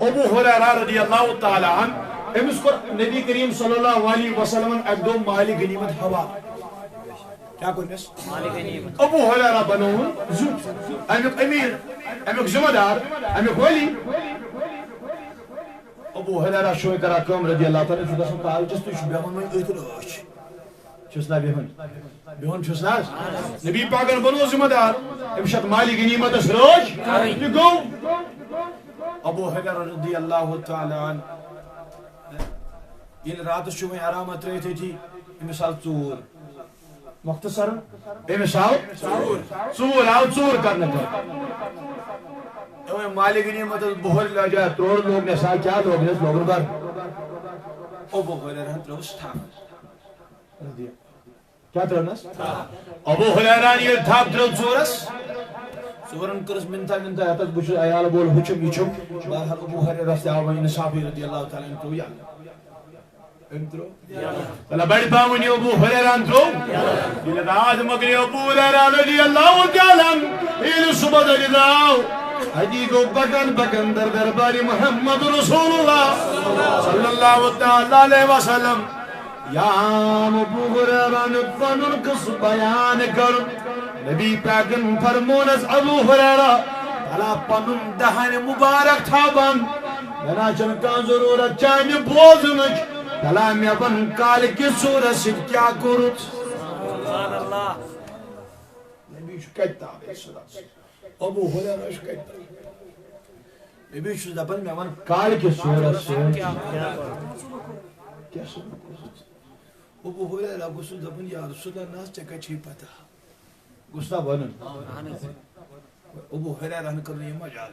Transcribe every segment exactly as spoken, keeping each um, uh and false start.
ابو ہریرہ رضی اللہ تعالیٰ عنہ، أمِس کوٚر نبی کریم صلی اللہ علیہ وسلمن اَکہِ دۄہ مالِ غنیمت حوالہٕ۔ کیٛاہ کوٚرنس؟ مالِ غنیمت۔ ابو ہریرہ بنووُن زیُٹھ، اَمیُک أمیٖر، اَمیُک ذمہٕ دار، اَمیُک ولی۔ ابو ہریرہ چھُ وۄنۍ کران کٲم رضی اللہ تعالیٰ عنہ، چھُ گژھان کالچس، تُہۍ چھِو بیٚہوان وۄنۍ أتھۍ رٲچھ۔ چھُس نہ بیٚہُن؟ بیٚہُن چھُس نہ حظ؟ نبی پاکن بنوو ذمہٕ دار، أمِس چھِ اَتھ مالِ غنیمتس رٲچھ۔ یہِ گوٚو۔ ابو ہریرہ رضی اللہ تعالیٰ عنہ، ییٚلہِ راتس چھُ وۄنۍ آرامہ ترٲوِتھ أتی، أمِس آو ژوٗر۔ مختصر، أمِس آو ژوٗر، آو ژوٗر کرنہٕ خٲطرٕ۔ أمۍ مالِ غنیمتس بۄہر لجا، ترٛوڑ لوگنس، آ کیٛاہ لوگنس؟ لوگُن بر۔ ابو ہریرہن ترٲوٕس تھپھ۔ کیٛاہ ترٲونس؟ ابو ہریرہ ییٚلہِ تھپھ ترٲو ژوٗرس، ژوٗرن کٔرٕس مِنتھا وِنتھا، یتھ بہٕ چھُس عیال بول، ہُہ چھُم، یہِ چھُم۔ بہرحال ابو ہریرس تہِ آو وۄنۍ انصافٕے رضی اللہ تعالیٰ عنہ، ترٛوو یلہٕ۔ أمۍ ترٛوو۔ تَلہ بڑِ پاوٕنۍ ابو ہریرہ ترٛوو۔ ییٚلہِ راتھ مۄکلے ابو ہریرہ رضی اللہ تعالیٰ عنہ، ییٚلہِ صبح دۄدِ درٛاو، اَتی گوٚو پکان پکان در دربارِ محمد رسول اللہ صلی اللہ تعالیٰ علیہ وسلم۔ یا ابو ہریرہ نیُک پنُن قصہٕ بیان کرُن۔ نبی پاکن فرمونس ابو ہریرہ، بلا پنُن دہن مبارک تھاوان، مےٚ نہ چھنہٕ کانٛہہ ضروٗرت چانہِ بوزنٕچ۔ بلا مےٚ ون کالہِ کہِ ژوٗرس سۭتۍ کیٛاہ کوٚرُتھ؟ نبی چھُ کتہِ تام؟ ابو ہریرہ چھُ کتہِ تام؟ نبی چھُس دپان، مےٚ ون کالہِ کہِ ژوٗرس سۭتۍ کیٛاہ سلوک اوسُتھ؟ ابو ہریرہ گوٚژھُس دپُن، یا رسول اللہ، نہ حظ، ژےٚ کتہِ چھے پتہ؟ گوٚژھ نا ونُن۔ ابو ہریرہن کٔر نہٕ یہِ مجال۔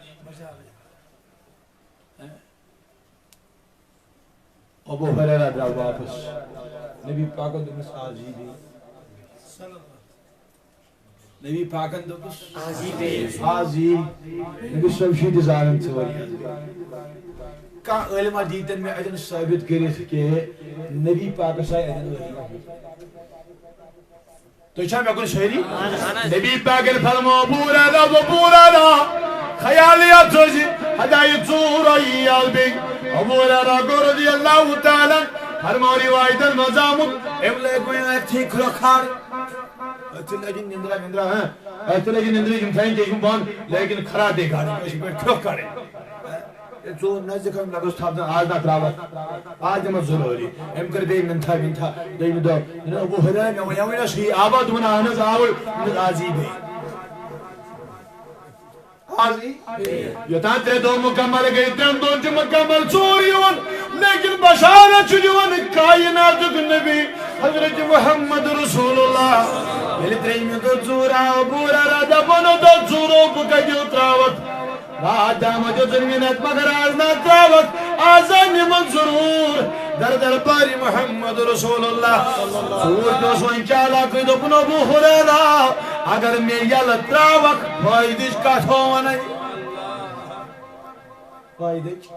ابو ہریرہ درٛاو واپس۔ نبی پاکن دوٚپمس، آز یی بیٚیہِ۔ نبی پاکن دوٚپُس، آز یی۔ نبی صٲب چھُے تہِ زانان ژٕ واریاہ۔ کانٛہہ عٲلما دیٖتن مےٚ اتٮ۪ن ثٲبت کٔرِتھ کہِ نبی پاکس آیہِ اتٮ۪ن وحی۔ تُہۍ چھا مےٚ کُن شٲعری؟ نبی پاکن فرمو، ابو ہریرہ، ابو ہریرہ، خیال یاد تھٲوزِ، ہدایہِ ژوٗر آیی یاد بیٚیہِ۔ ابو ہریرہ گوٚو رضی اللہ تعالیٰ عنہ، فرمو روایتن منٛز آمُت، أمۍ لٲگۍ وۄنۍ أتھی کھرٛۄکھ کھار۔ أتھۍ لٔجِن نِندرا وِندرا، ہاں۔ أتھۍ لٔجِن نِندرِ، یِم تھاوِن چشمہٕ بنٛد، لیکن خراب دے گاڑِ، أسۍ چھِ پٮ۪ٹھ کھرٛۄکھ کھارٕنۍ۔ ژوٗر نزدیٖک، أمۍ لگٲوٕس تھپھ زن، آز نہ ترٛاوَتھ، آز دِمس ضروٗری۔ أمۍ کٔر بیٚیہِ مِنتھا وِنتھا، دوٚیمہِ دۄہ، یہِ نہ ابو ہریرہ، مےٚ وَنیٛاوٕے نہ سُہ یی آباد، دوٚپُن، اہن حظ، آوٕے، دوٚپمَس، آز یی بیٚیہِ۔ آز یی۔ یوٚتام ترٛےٚ دۄہ مُکمل گٔے، ترٛٮ۪ن دۄہن چھُ مُکمل ژوٗر یِوان، لیکن بشارت چھُ دِوان کائناتُک نبی حضرت محمد رسول اللہ۔ ییٚلہِ ترٛیٚیِمہِ دۄہ ژوٗر آو، ابو ہریرہ دپان، او دۄہ ژوٗرو بہٕ کتہِ ترٛاوَتھ؟ راتھ تامَتھ دِژٕن مِنت، مگر آز نہ ترٛاوَتھ، آز آے مےٚ منٛز ضروٗر۔ در دربارِ محمد رسول اللہ۔ ژوٗر تہِ اوس وۄنۍ چالاکٕے، دوٚپُن، ابو ہریرہ، اگر مےٚ یَلہٕ ترٛاوَکھ، فٲیدٕچ کَتھ ہو وَنَے۔ فٲیدٕچ۔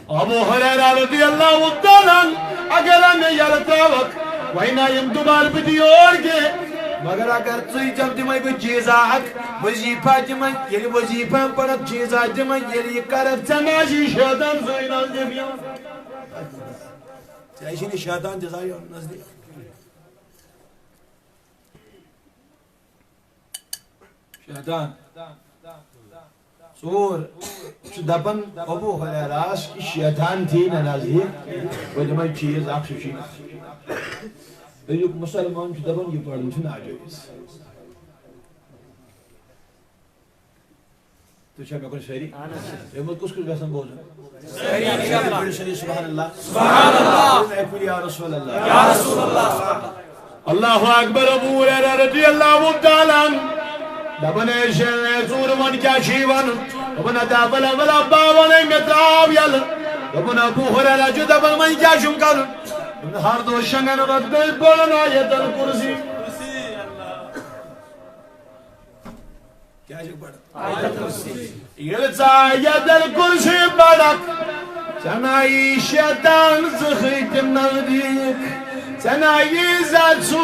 ابو ہریرہ رضی اللہ تعالیٰ عنہ، اگر مےٚ یَلہٕ ترٛاوَکھ، وۄنۍ نہ یِم دوبارٕ بہٕ تہِ یور کینٛہہ، مگر اگر ژٕے دِمَے بہٕ چیٖزا اکھ، وظیفہ دِمَے، ییٚلہِ وظیفہ پَرَکھ، چیٖزا دِمَے، ییٚلہِ یہِ کَرَکھ، ژےٚ نہ آسی شیطان زٕے نزدیٖک یِوان۔ ژےٚ آسی نہٕ شیطان تہِ زانٛہہ یِوان نزدیٖک۔ شیطان۔ ژوٗر چھُ دپان، ابو ہریرہس کہِ شیطان تھی نہ نزدیٖک، بہٕ دِمے چیٖز اکھ، سُہ چھُے نہٕ۔ أزیُک مُسلمان چھُ دپان، یہِ پرُن چھُ ناجٲیز۔ تُہۍ چھا مےٚ کُن سٲری؟ اہن حظ۔ یہِ منٛز کُس کُس گژھن بوزُن؟ سٲری، انشاءاللہ۔ سٲری، سبحان اللہ۔ سبحان اللہ۔ اے پھر یا رسول اللہ۔ یا رسول اللہ۔ اللہ اکبر، ابو ہریرہ رضی اللہ تعالیٰ عنہ۔ دپان، اے شے، اے ژوٗر، وۄنۍ کیٛاہ چھُے وَنُن؟ دوٚپُن، ہتا، وَلہ، وَلہ، بہٕ وَنَے، مےٚ ترٛاو یَلہٕ۔ دوٚپُن، ابو ہریرہ چھُ دپان، وۄنۍ کیٛاہ چھُم کَرُن؟ دوٚپُن، ہر دۄہ شۄنٛگَن وقتہٕ پَرُن آیت الکرسی۔ کیٛاہ چھُکھ پَران؟ آیت الکرسی۔ ییٚلہِ ژٕ آیت الکرسی پَرَکھ، ژےٚ نہ یی شیطان زٕہٕے تہِ نزدیٖک، ژےٚ نہ یی زَژھ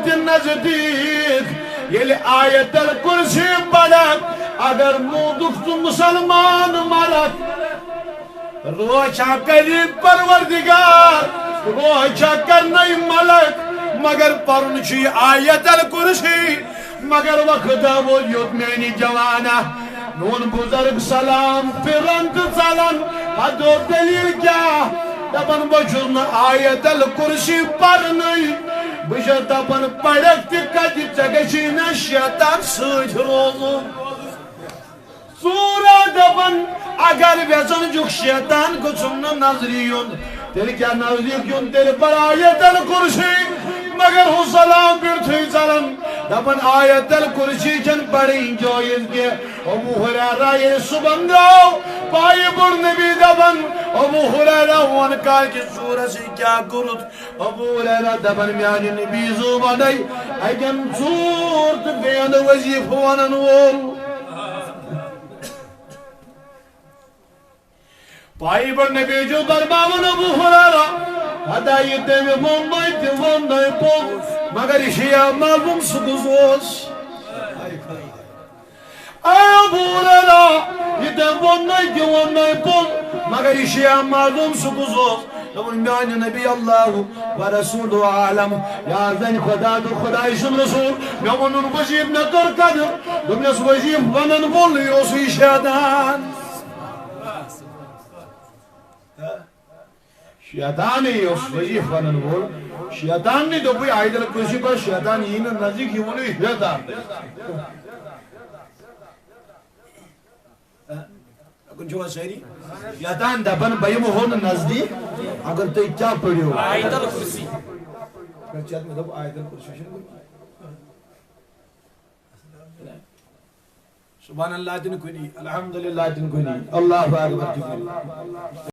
تہِ نزدیٖک۔ ییٚلہِ آیت الکرسی پَرَکھ، اگر موٗدُکھ ژٕ مُسلمان مَرَکھ، روح چھا قریب پروردگار، روح چھا کرنے ملک، مگر پرُن چھُ یہِ آیت الکرسی۔ مگر وقت آو یوت میٲنی جوانا، میون بزرگ سلام پھران تہٕ ژلان۔ ہتو دلیل کیٛاہ؟ دپان بہٕ چھُس نہٕ آیت الکرسی پرنٕے، بہٕ چھُس دپان پرکھ تہِ کتہِ، ژےٚ گژھی نہ شیطان سۭتۍ روزُن۔ ژوٗرا دپان، اگر ویژن چھُکھ شیطان گوٚژھُم نہٕ نظرِ یُن، تیٚلہِ کیٛاہ نزدیٖک یُن، تیٚلہِ پر آیت الکرسی۔ مگر ہُہ سلام پٮ۪ٹھٕے ژلان، دپان آیت الکرسی چھَنہٕ پرٕنۍ جٲیز کینٛہہ۔ ابو ہریرہ ییٚلہِ صُبحن درٛاو، پایہِ بوٚڑ نبی دپان، ابو ہریرہ وَن کالکِس ژوٗرس یہِ کیٛاہ کوٚرُتھ؟ ابو ہریرہ دپان، میانہِ نبی زو ونے، اکٮ۪ن ژوٗر تہٕ بیٚین وظیفہٕ ونن وول۔ پایہِ بوٚڑ نبی جو درباوان ابو ہریرہ، ہتا یہِ تٔمۍ ووٚننَے تہِ ووٚننَے پوٚز، مگر یہِ چھُ یا معلوم سُہ کُس اوس۔ اے ابو ہریرہ، یہِ تٔمۍ ووٚننَے تہِ ووٚننَے پوٚز، مگر یہِ چھُ یا معلوم سُہ کُس اوس۔ دوٚپُن، میانہِ نبی اللہ و رسول عالم، یا زن خدا تہٕ خداے سُنٛد رسول۔ مےٚ ووٚنُن وظیفہٕ، مےٚ کٔر قدر۔ دوٚپنس وظیفہٕ ونن وول، یہِ اوسُے شیطان۔ شیطانٕے اوس وظیفہٕ ونن وول۔ شیطان نے دوٚپُے آیت الکرسی پر شیطان یی نہٕ نزدیٖک، یہِ ووٚنُے شیطان۔ کُن چھِوا سٲری؟ شیطان دپان، بہٕ یِمہٕ ہو نہٕ نزدیٖک، اگر تُہۍ کیٛاہ پٔرِو۔ آیت الکرسی۔ پٮ۪ٹھ چھِ اَتھ مےٚ دوٚپ، آیت الکرسی چھُنہٕ کُنہِ۔ سبحان اللہ تہِ نہٕ کُنی، الحمدللہ تہِ نہٕ کُنی، اللہ اکبر تہِ کُنی۔